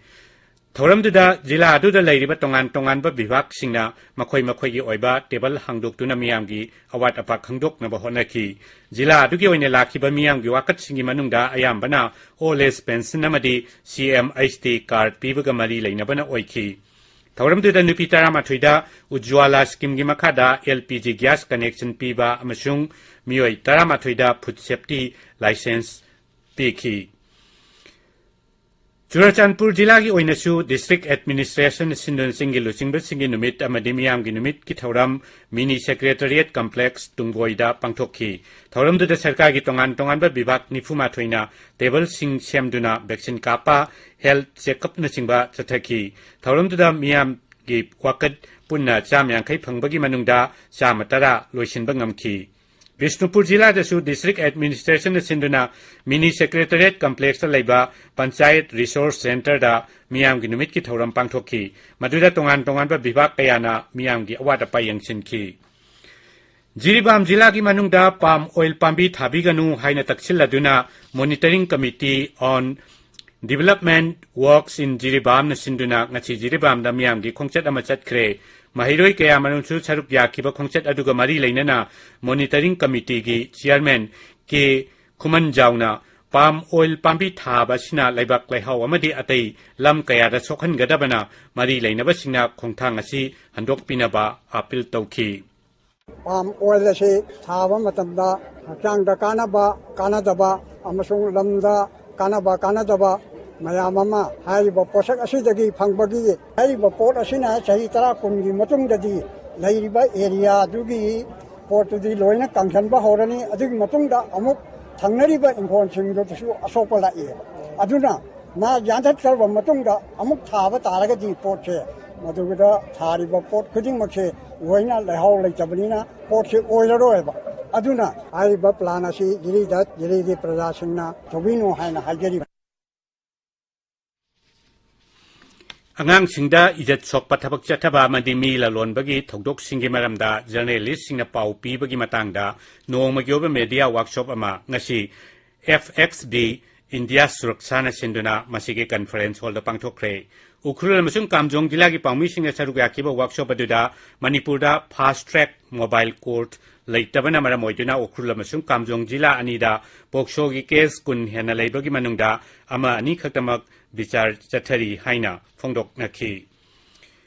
ꯊꯧꯔꯝꯗꯨꯗ ꯖꯤꯂꯥ ꯑꯗꯨꯗ ꯂꯩꯔꯤꯕ ꯇꯣꯉꯥꯟ ꯇꯣꯉꯥꯟꯕ ꯕꯤꯚꯥꯒꯁꯤꯡꯅ ꯃꯈꯣꯏ ꯃꯈꯣꯏꯒꯤ ꯑꯣꯏꯕ ꯇꯦꯕꯜ ꯍꯥꯡꯗꯣꯛꯇꯨꯅ ꯃꯤꯌꯥꯝꯒꯤ ꯑꯋꯥꯠ ꯑꯄꯥ ꯈꯪꯗꯣꯛꯅꯕ ꯍꯣꯠꯅꯈꯤ꯫ ꯖꯤꯂꯥ ꯑꯗꯨꯒꯤ ꯑꯣꯏꯅ ꯂꯥꯛꯈꯤꯕ ꯃꯤꯌꯥꯝꯒꯤ ꯋꯥꯀꯠꯁꯤꯡꯒꯤ ꯃꯅꯨꯡꯗ ꯑꯌꯥꯝꯕꯅ old age pension ꯑꯃꯗꯤ C M H D card ꯄꯤꯕꯒ ꯃꯔꯤ ꯂꯩꯅꯕꯅ ꯑꯣꯏꯈꯤ꯫ ꯊꯧꯔꯝꯗꯨꯗ ꯅꯨꯄꯤ ꯇꯔꯥꯃꯥꯊꯣꯏꯗ ꯎꯖ꯭ꯋꯥꯂꯥ ꯁ꯭ꯀꯤꯝꯒꯤ ꯃꯈꯥꯗ L P G gas connection ꯄꯤꯕ ꯑꯃꯁꯨꯡ ꯃꯤꯑꯣꯏ ꯇꯔꯥꯃꯥꯊꯣꯏꯗ food safety license ꯄꯤꯈꯤ꯫ ꯆꯨꯔꯆꯥꯟꯄꯨꯔ ꯖꯤꯂꯥꯒꯤ ꯑꯣꯏꯅꯁꯨ district administration ꯁꯤꯟꯗꯨꯅ ꯆꯤꯡꯒꯤ ꯂꯨꯆꯤꯡꯕꯁꯤꯡꯒꯤ ꯅꯨꯃꯤꯠ ꯑꯃꯗꯤ ꯃꯤꯌꯥꯝꯒꯤ ꯅꯨꯃꯤꯠꯀꯤ ꯊꯧꯔꯝ mini secretariat complex ꯇꯨꯡꯒꯣꯏꯗ ꯄꯥꯡꯊꯣꯛꯈꯤ꯫ ꯊꯧꯔꯝꯗꯨꯗ ꯁꯔꯀꯥꯔꯒꯤ ꯇꯣꯉꯥꯟ ꯇꯣꯉꯥꯟꯕ ꯕꯤꯚꯥꯒ ꯅꯤꯐꯨ ꯃꯥꯊꯣꯏꯅ ꯇꯦꯕꯜꯁꯤꯡ ꯁꯦꯝꯗꯨꯅ vaccine ꯀꯥꯞꯄ, health checkup ꯅꯆꯤꯡꯕ ꯆꯠꯊꯈꯤ꯫ ꯊꯧꯔꯝꯗꯨꯗ ꯃꯤꯌꯥꯝꯒꯤ ꯋꯥꯀꯠ ꯄꯨꯟꯅ ꯆꯥꯝꯃ ꯌꯥꯡꯈꯩ ꯐꯪꯕꯒꯤ ꯃꯅꯨꯡꯗ ꯆꯥꯝꯃ ꯇꯔꯥ ꯂꯣꯏꯁꯤꯟꯕ ꯉꯝꯈꯤ꯫ ꯕꯤꯁꯅꯨꯄꯨꯔ ꯖꯤꯂꯥꯗꯁꯨ district administration ꯁꯤꯟꯗꯨꯅ mini secretariat complex ꯇ ꯂꯩꯕ Panchayat Resource Centre ꯗ ꯃꯤꯌꯥꯝꯒꯤ ꯅꯨꯃꯤꯠꯀꯤ ꯊꯧꯔꯝ ꯄꯥꯡꯊꯣꯛꯈꯤ꯫ ꯃꯗꯨꯗ ꯇꯣꯉꯥꯟ ꯇꯣꯉꯥꯟꯕ ꯕꯤꯚꯥꯒ ꯀꯌꯥꯅ ꯃꯤꯌꯥꯝꯒꯤ ꯑꯋꯥꯠ ꯑꯄꯥ ꯌꯦꯡꯁꯤꯟꯈꯤ꯫ ꯖꯤꯔꯤꯕꯥꯝ ꯖꯤꯂꯥꯒꯤ ꯃꯅꯨꯡꯗ palm oil ꯄꯥꯝꯕꯤ ꯊꯥꯕꯤꯒꯅꯨ ꯍꯥꯏꯅ ꯇꯛꯁꯤꯜꯂꯗꯨꯅ Monitoring Committee on Development Works in Jiribam ꯅ ꯁꯤꯟꯗꯨꯅ ꯉꯁꯤ ꯖꯤꯔꯤꯕꯥꯝꯗ ꯃꯤꯌꯥꯝꯒꯤ ꯈꯣꯡꯆꯠ ꯑꯃ ꯆꯠꯈ꯭ꯔꯦ꯫ ꯃꯍꯩꯔꯣꯏ ꯀꯌꯥꯃꯔꯨꯝꯁꯨ ꯁꯔꯨꯛ ꯌꯥꯈꯤꯕ ꯈꯣꯡꯆꯠ ꯑꯗꯨꯒ ꯃꯔꯤ ꯂꯩꯅꯅ Monitoring Committee ꯒꯤ Chairman K ꯈꯨꯃꯟꯖꯥꯎꯅ palm oil ꯄꯥꯝꯕꯤ ꯊꯥꯕ ꯑꯁꯤꯅ ꯂꯩꯕꯥꯛ ꯂꯩꯍꯥꯎ ꯑꯃꯗꯤ ꯑꯇꯩ ꯂꯝ ꯀꯌꯥꯗ ꯁꯣꯛꯍꯟꯒꯗꯕꯅ ꯃꯔꯤ ꯂꯩꯅꯕꯁꯤꯡꯅ ꯈꯣꯡꯊꯥꯡ ꯑꯁꯤ ꯍꯟꯗꯣꯛꯄꯤꯅꯕ appeal ꯇꯧꯈꯤ꯫ Palm oil ꯑꯁꯤ ꯊꯥꯕ ꯃꯇꯝꯗ ꯍꯛꯆꯥꯡꯗ ꯀꯥꯟꯅꯕ, ꯀꯥꯟꯅꯗꯕ ꯑꯃꯁꯨꯡ ꯂꯝꯗ ꯀꯥꯟꯅꯕ, ꯀꯥꯟꯅꯗꯕ ꯃꯌꯥꯝ ꯑꯃ ꯍꯥꯏꯔꯤꯕ ꯄꯣꯠꯁꯛ ꯑꯁꯤꯗꯒꯤ ꯐꯪꯕꯒꯤ, ꯍꯥꯏꯔꯤꯕ ꯄꯣꯠ ꯑꯁꯤꯅ ꯆꯍꯤ ꯇꯔꯥ ꯀꯨꯟꯒꯤ ꯃꯇꯨꯡꯗꯗꯤ ꯂꯩꯔꯤꯕ area ꯑꯗꯨꯒꯤ ꯄꯣꯠꯇꯨꯗꯤ ꯂꯣꯏꯅ ꯀꯪꯁꯟꯕ ꯍꯧꯔꯅꯤ꯫ ꯑꯗꯨꯒꯤ ꯃꯇꯨꯡꯗ ꯑꯃꯨꯛ ꯊꯪꯅꯔꯤꯕ ꯏꯪꯈꯣꯜꯁꯤꯡꯗꯨꯗꯁꯨ ꯑꯁꯣꯛꯄ ꯂꯥꯛꯑꯦꯕ꯫ ꯑꯗꯨꯅ ꯃꯥ ꯌꯥꯟꯊꯠꯈ꯭ꯔꯕ ꯃꯇꯨꯡꯗ ꯑꯃꯨꯛ ꯊꯥꯕ ꯇꯥꯔꯒꯗꯤ ꯄꯣꯠꯁꯦ, ꯃꯗꯨꯗ ꯊꯥꯔꯤꯕ ꯄꯣꯠ ꯈꯨꯗꯤꯡꯃꯛꯁꯦ ꯂꯣꯏꯅ ꯂꯩꯍꯥꯎ ꯂꯩꯇꯕꯅꯤꯅ ꯄꯣꯠꯁꯦ ꯑꯣꯏꯔꯔꯣꯏꯕ꯫ ꯑꯗꯨꯅ ꯍꯥꯏꯔꯤꯕ plan ꯑꯁꯤ ꯖꯤꯔꯤꯗ, ꯖꯤꯔꯤꯒꯤ ꯄ꯭ꯔꯖꯥꯁꯤꯡꯅ ꯇꯧꯕꯤꯅꯨ ꯍꯥꯏꯅ ꯍꯥꯏꯖꯔꯤꯕꯅꯤ꯫ ꯑꯉꯥꯡꯁꯤꯡꯗ ꯏꯖꯠ ꯁꯣꯛꯄ ꯊꯕꯛ ꯆꯠꯊꯕ ꯑꯃꯗꯤ ꯃꯤ ꯂꯂꯣꯟꯕꯒꯤ ꯊꯧꯗꯣꯛꯁꯤꯡꯒꯤ ꯃꯔꯝꯗ journalist ꯁꯤꯡꯅ ꯄꯥꯎ ꯄꯤꯕꯒꯤ ꯃꯇꯥꯡꯗ ꯅꯣꯡꯃꯒꯤ ꯑꯣꯏꯕ media workshop ꯑꯃ ꯉꯁꯤ F X B India Suraksha ꯅ ꯁꯤꯟꯗꯨꯅ ꯃꯁꯤꯒꯤ conference hall ꯗ ꯄꯥꯡꯊꯣꯛꯈ꯭ꯔꯦ꯫ ꯎꯈ꯭ꯔꯨꯜ ꯑꯃꯁꯨꯡ ꯀꯥꯝꯖꯣꯡ ꯖꯤꯂꯥꯒꯤ ꯄꯥꯎꯃꯤꯁꯤꯡꯅ ꯁꯔꯨꯛ ꯌꯥꯈꯤꯕ ꯋꯥꯔꯛꯁꯣꯞ ꯑꯗꯨꯗ ꯃꯅꯤꯄꯨꯔꯗ ꯐꯥꯁ ꯇ꯭ꯔꯦꯛ ꯃꯣꯕꯥꯏꯜ ꯀꯣꯔꯠ ꯂꯩꯇꯕꯅ ꯃꯔꯝ ꯑꯣꯏꯗꯨꯅ ꯎꯈ꯭ꯔꯨꯜ ꯑꯃꯁꯨꯡ ꯀꯥꯝꯖꯣꯡ ꯖꯤꯂꯥ ꯑꯅꯤꯗ ꯄꯣꯛꯁꯣꯒꯤ ꯀꯦꯁ ꯀꯨꯟ ꯍꯦꯟꯅ ꯂꯩꯕꯒꯤ ꯃꯅꯨꯡꯗ ꯑꯃ ꯑꯅꯤ ꯈꯛꯇꯃꯛ ꯕꯤꯆꯥꯔ ꯆꯠꯊꯔꯤ ꯍꯥꯏꯅ ꯐꯣꯡꯗꯣꯛꯅꯈꯤ꯫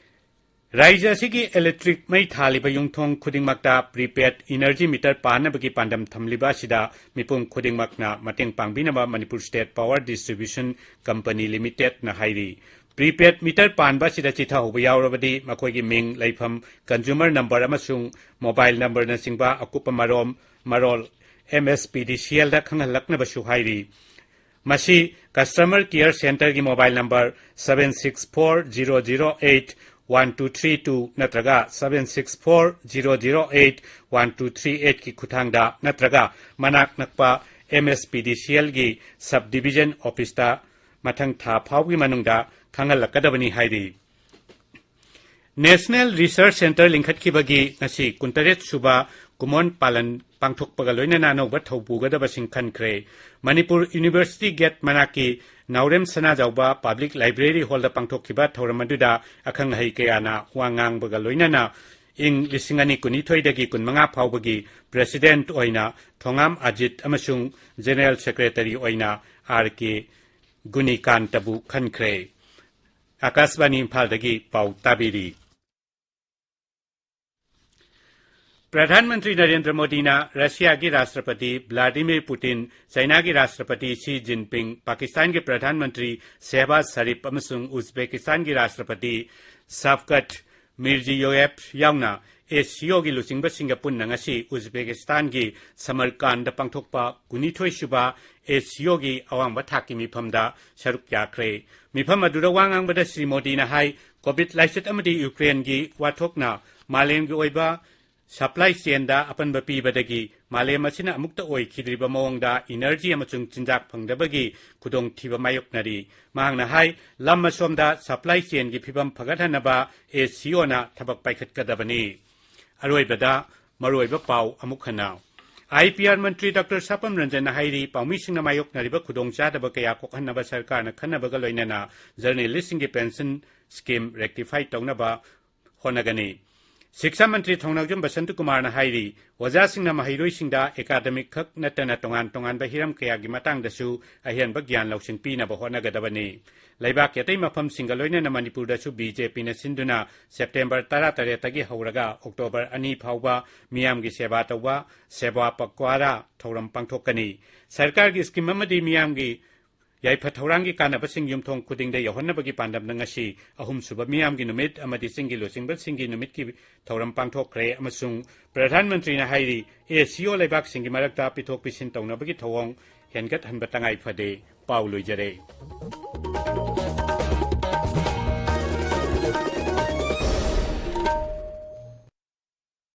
ꯔꯥꯖ꯭ꯌ ꯑꯁꯤꯒꯤ ꯏꯂꯦꯛꯇ꯭ꯔꯤꯛ ꯃꯩ ꯊꯥꯜꯂꯤꯕ ꯌꯨꯝꯊꯣꯡ ꯈꯨꯗꯤꯡꯃꯛꯇ ꯄ꯭ꯔꯤꯄꯦꯗ ꯏꯅꯔꯖꯤ ꯃꯤꯇꯔ ꯄꯥꯟꯅꯕꯒꯤ ꯄꯥꯟꯗꯝ ꯊꯝꯂꯤꯕ ꯑꯁꯤꯗ ꯃꯤꯄꯨꯝ ꯈꯨꯗꯤꯡꯃꯛꯅ ꯃꯇꯦꯡ ꯄꯥꯡꯕꯤꯅꯕ Manipur state power distribution company ꯂꯤꯃꯤꯇꯦꯗꯅ ꯍꯥꯏꯔꯤ꯫ ꯄ꯭ꯔꯤꯄꯦꯗ ꯃꯤꯇꯔ ꯄꯥꯟꯕ ꯑꯁꯤꯗ ꯆꯤꯊꯍꯧꯕ ꯌꯥꯎꯔꯕꯗꯤ ꯃꯈꯣꯏꯒꯤ ꯃꯤꯡ, ꯂꯩꯐꯝ, ꯀꯟꯖꯨꯃꯔ ꯅꯝꯕꯔ ꯑꯃꯁꯨꯡ ꯃꯣꯕꯥꯏꯜ ꯅꯝꯕꯔꯅꯆꯤꯡꯕ ꯑꯀꯨꯞꯄ ꯃꯔꯣꯝ, ꯃꯔꯣꯜ ꯑꯦꯝ ꯑꯦꯁ ꯄꯤ ꯗꯤ ꯁꯤ ꯑꯦꯜꯗ ꯈꯪꯍꯜꯂꯛꯅꯕꯁꯨ ꯍꯥꯏꯔꯤ꯫ ꯃꯁꯤ ꯀꯁꯇꯃꯔ ꯀꯦꯌꯔ ꯁꯦꯟꯇꯔꯒꯤ mobile number seven six four zero zero eight one two three two ꯅꯠꯇ꯭ꯔꯒ seven six four zero zero eight one two three eight ꯀꯤ ꯈꯨꯠꯊꯥꯡꯗ ꯅꯠꯇ꯭ꯔꯒ ꯃꯅꯥꯛ ꯅꯛꯄ ꯑꯦꯝ ꯑꯦꯁ ꯄꯤ ꯗꯤ ꯁꯤ ꯑꯦꯜꯒꯤ ꯁꯕ ꯗꯤꯕꯤꯖꯟ ꯑꯣꯐꯤꯁꯇ ꯃꯊꯪ ꯊꯥ ꯐꯥꯎꯒꯤ ꯃꯅꯨꯡꯗ ꯈꯪꯍꯜꯂꯛꯀꯗꯕꯅꯤ ꯍꯥꯏꯔꯤ꯫ ꯅꯦꯁꯅꯦꯜ ꯔꯤꯁꯔꯆ ꯁꯦꯟꯇꯔ ꯂꯤꯡꯈꯠꯈꯤꯕꯒꯤ ꯉꯁꯤ ꯀꯨꯟꯇꯔꯦꯠ ꯁꯨꯕ ꯀꯨꯃꯣꯟ ꯄꯥꯂꯟ ꯄꯥꯡꯊꯣꯛꯄꯒ ꯂꯣꯏꯅꯅ ꯑꯅꯧꯕ ꯊꯧꯄꯨꯒꯗꯕꯁꯤꯡ ꯈꯟꯈ꯭ꯔꯦ꯫ ꯃꯅꯤꯄꯨꯔ ꯌꯨꯅꯤꯚꯔꯁꯤꯇꯤ ꯒꯦꯠ ꯃꯅꯥꯛꯀꯤ ꯅꯥꯎꯔꯦꯝ ꯁꯅꯥꯖꯥꯎꯕ ꯄꯕ꯭ꯂꯤꯛ ꯂꯥꯏꯕ꯭ꯔꯦꯔꯤ ꯍꯣꯜꯗ ꯄꯥꯡꯊꯣꯛꯈꯤꯕ ꯊꯧꯔꯝ ꯑꯗꯨꯗ ꯑꯈꯪ ꯑꯍꯩ ꯀꯌꯥꯅ ꯋꯥ ꯉꯥꯡꯕꯒ ꯂꯣꯏꯅꯅ ꯏꯪ ꯂꯤꯁꯤꯡ ꯑꯅꯤ ꯀꯨꯟꯅꯤꯊꯣꯏꯗꯒꯤ ꯀꯨꯟꯃꯉꯥ ꯐꯥꯎꯕꯒꯤ ꯄ꯭ꯔꯦꯁꯤꯗꯦꯟꯠ ꯑꯣꯏꯅ ꯊꯣꯉꯥꯝ ꯑꯖꯤꯠ ꯑꯃꯁꯨꯡ ꯖꯦꯅꯔꯦꯜ ꯁꯦꯀ꯭ꯔꯦꯇꯔꯤ ꯑꯣꯏꯅ ꯑꯥꯔ ꯀꯦ ꯒꯨꯅꯤꯀꯥꯟꯇꯕꯨ ꯈꯟꯈ꯭ꯔꯦ꯫ ꯑꯥꯀꯥꯁꯕꯥꯅꯤ ꯏꯝꯐꯥꯜꯗꯒꯤ ꯄꯥꯎ ꯇꯥꯕꯤꯔꯤ꯫ ꯄ꯭ꯔꯙꯥꯟ ꯃꯟꯇ꯭ꯔꯤ ꯅꯔꯦꯟꯗ꯭ꯔ ꯃꯣꯗꯤꯅ ꯔꯁꯤꯌꯥꯒꯤ ꯔꯥꯁꯇ꯭ꯔꯄꯇꯤ ꯚ꯭ꯂꯥꯗꯤꯃꯤꯔ ꯄꯨꯇꯤꯟ, ꯆꯥꯏꯅꯥꯒꯤ ꯔꯥꯁꯇ꯭ꯔꯄꯇꯤ ꯁꯤ ꯖꯤꯟꯄꯤꯡ, ꯄꯥꯀꯤꯁꯇꯥꯟꯒꯤ ꯄ꯭ꯔꯙꯥꯟ ꯃꯟꯇ꯭ꯔꯤ ꯁꯦꯍꯕꯥꯖ ꯁꯔꯤꯐ ꯑꯃꯁꯨꯡ ꯎꯖꯕꯦꯀꯤꯁꯇꯥꯟꯒꯤ ꯔꯥꯁꯇ꯭ꯔꯄꯇꯤ ꯁꯥꯚꯀꯠ ꯃꯤꯔꯖꯤꯌꯣꯌꯦꯚ ꯌꯥꯎꯅ ꯑꯦꯁ ꯁꯤ ꯑꯣꯒꯤ ꯂꯨꯆꯤꯡꯕꯁꯤꯡꯒ ꯄꯨꯟꯅ ꯉꯁꯤ ꯎꯖꯕꯦꯀꯤꯁꯇꯥꯟꯒꯤ ꯁꯃꯔꯀꯥꯟꯗ ꯄꯥꯡꯊꯣꯛꯄ ꯀꯨꯟꯅꯤꯊꯣꯏ ꯁꯨꯕ ꯑꯦꯁ ꯁꯤ ꯑꯣꯒꯤ ꯑꯋꯥꯡꯕ ꯊꯥꯛꯀꯤ ꯃꯤꯐꯝꯗ ꯁꯔꯨꯛ ꯌꯥꯈ꯭ꯔꯦ꯫ ꯃꯤꯐꯝ ꯑꯗꯨꯗ ꯋꯥ ꯉꯥꯡꯕꯗ ꯁ꯭ꯔꯤ ꯃꯣꯗꯤꯅ ꯍꯥꯏ, ꯀꯣꯚꯤꯗ ꯂꯥꯏꯆꯠ ꯑꯃꯗꯤ ꯌꯨꯀ꯭ꯔꯦꯟꯒꯤ ꯋꯥꯊꯣꯛꯅ ꯃꯥꯂꯦꯝꯒꯤ ꯑꯣꯏꯕ ꯁꯄ꯭ꯂꯥꯏ ꯆꯦꯟꯗ ꯑꯄꯟꯕ ꯄꯤꯕꯗꯒꯤ ꯃꯥꯂꯦꯝ ꯑꯁꯤꯅ ꯑꯃꯨꯛꯇ ꯑꯣꯏꯈꯤꯗ꯭ꯔꯤꯕ ꯃꯑꯣꯡꯗ ꯏꯅꯔꯖꯤ ꯑꯃꯁꯨꯡ ꯆꯤꯟꯖꯥꯛ ꯐꯪꯗꯕꯒꯤ ꯈꯨꯗꯣꯡꯊꯤꯕ ꯃꯥꯌꯣꯛꯅꯔꯤ꯫ ꯃꯍꯥꯛꯅ ꯍꯥꯏ, ꯂꯝ ꯑꯁꯣꯝꯗ ꯁꯄ꯭ꯂꯥꯏ ꯆꯦꯟꯒꯤ ꯐꯤꯕꯝ ꯐꯒꯠꯍꯟꯅꯕ ꯑꯦꯁ ꯁꯤ ꯑꯣꯅ ꯊꯕꯛ ꯄꯥꯏꯈꯠꯀꯗꯕꯅꯤ꯫ ꯑꯔꯣꯏꯕꯗ ꯃꯔꯨꯑꯣꯏꯕ ꯄꯥꯎ ꯑꯃꯨꯛ ꯍꯟꯅ꯫ IPR ꯃꯟꯇ꯭ꯔꯤ ꯗꯣꯛꯇꯔ ꯁꯥꯄꯝ ꯔꯟꯖꯟꯅ ꯍꯥꯏꯔꯤ, ꯄꯥꯎꯃꯤꯁꯤꯡꯅ ꯃꯥꯌꯣꯛꯅꯔꯤꯕ ꯈꯨꯗꯣꯡꯆꯥꯗꯕ ꯀꯌꯥ ꯀꯣꯛꯍꯟꯅꯕ ꯁꯔꯀꯥꯔꯅ ꯈꯟꯅꯕꯒ ꯂꯣꯏꯅꯅ ꯖꯔꯅꯦꯂꯤꯁꯁꯤꯡꯒꯤ ꯄꯦꯟꯁꯟ ꯁ꯭ꯀꯤꯝ ꯔꯦꯛꯇꯤꯐꯥꯏ ꯇꯧꯅꯕ ꯍꯣꯠꯅꯒꯅꯤ꯫ ꯁꯤꯛꯁꯥ ꯃꯟꯇ꯭ꯔꯤ ꯊꯧꯅꯥꯎꯖꯝ ꯕꯁꯟꯇ ꯀꯨꯃꯥꯔꯅ ꯍꯥꯏꯔꯤ, ꯑꯣꯖꯥꯁꯤꯡꯅ ꯃꯍꯩꯔꯣꯏꯁꯤꯡꯗ ꯑꯦꯀꯥꯗꯃꯤꯛ ꯈꯛ ꯅꯠꯇꯅ ꯇꯣꯉꯥꯟ ꯇꯣꯉꯥꯟꯕ ꯍꯤꯔꯝ ꯀꯌꯥꯒꯤ ꯃꯇꯥꯡꯗꯁꯨ ꯑꯍꯦꯟꯕ ꯒ꯭ꯌꯥꯟ ꯂꯧꯁꯤꯡ ꯄꯤꯅꯕ ꯍꯣꯠꯅꯒꯗꯕꯅꯤ꯫ ꯂꯩꯕꯥꯛꯀꯤ ꯑꯇꯩ ꯃꯐꯝꯁꯤꯡꯒ ꯂꯣꯏꯅꯅ ꯃꯅꯤꯄꯨꯔꯗꯁꯨ BJPꯅ ꯁꯤꯟꯗꯨꯅ ꯁꯦꯞꯇꯦꯝꯕꯔ ꯇꯔꯥꯇꯔꯦꯠꯇꯒꯤ ꯍꯧꯔꯒ ꯑꯣꯛꯇꯣꯕꯔ ꯑꯅꯤ ꯐꯥꯎꯕ ꯃꯤꯌꯥꯝꯒꯤ ꯁꯦꯕꯥ ꯇꯧꯕ ꯁꯦꯕꯥ ꯄꯛꯋꯥꯔꯥ ꯊꯧꯔꯝ ꯄꯥꯡꯊꯣꯛꯀꯅꯤ꯫ ꯁꯔꯀꯥꯔꯒꯤ ꯁ꯭ꯀꯤꯝ ꯑꯃꯗꯤ ꯃꯤꯌꯥꯝꯒꯤ ꯌꯥꯏꯐ ꯊꯧꯔꯥꯡꯒꯤ ꯀꯥꯟꯅꯕꯁꯤꯡ ꯌꯨꯝꯊꯣꯡ ꯈꯨꯗꯤꯡꯗ ꯌꯧꯍꯟꯅꯕꯒꯤ ꯄꯥꯟꯗꯝꯅ ꯉꯁꯤ ꯑꯍꯨꯝꯁꯨꯕ ꯃꯤꯌꯥꯝꯒꯤ ꯅꯨꯃꯤꯠ ꯑꯃꯗꯤ ꯆꯤꯡꯒꯤ ꯂꯨꯆꯤꯡꯕꯁꯤꯡꯒꯤ ꯅꯨꯃꯤꯠꯀꯤ ꯊꯧꯔꯝ ꯄꯥꯡꯊꯣꯛꯈ꯭ꯔꯦ ꯑꯃꯁꯨꯡ ꯄ꯭ꯔꯙꯥꯟ ꯃꯟꯇ꯭ꯔꯤꯅ ꯍꯥꯏꯔꯤ, ACO ꯂꯩꯕꯥꯛꯁꯤꯡꯒꯤ ꯃꯔꯛꯇ ꯄꯤꯊꯣꯛ ꯄꯤꯁꯤꯟ ꯇꯧꯅꯕꯒꯤ ꯊꯧꯑꯣꯡ ꯍꯦꯟꯒꯠꯍꯟꯕ ꯇꯉꯥꯏ ꯐꯗꯦ꯫ ꯄꯥꯎ ꯂꯣꯏꯖꯔꯦ꯫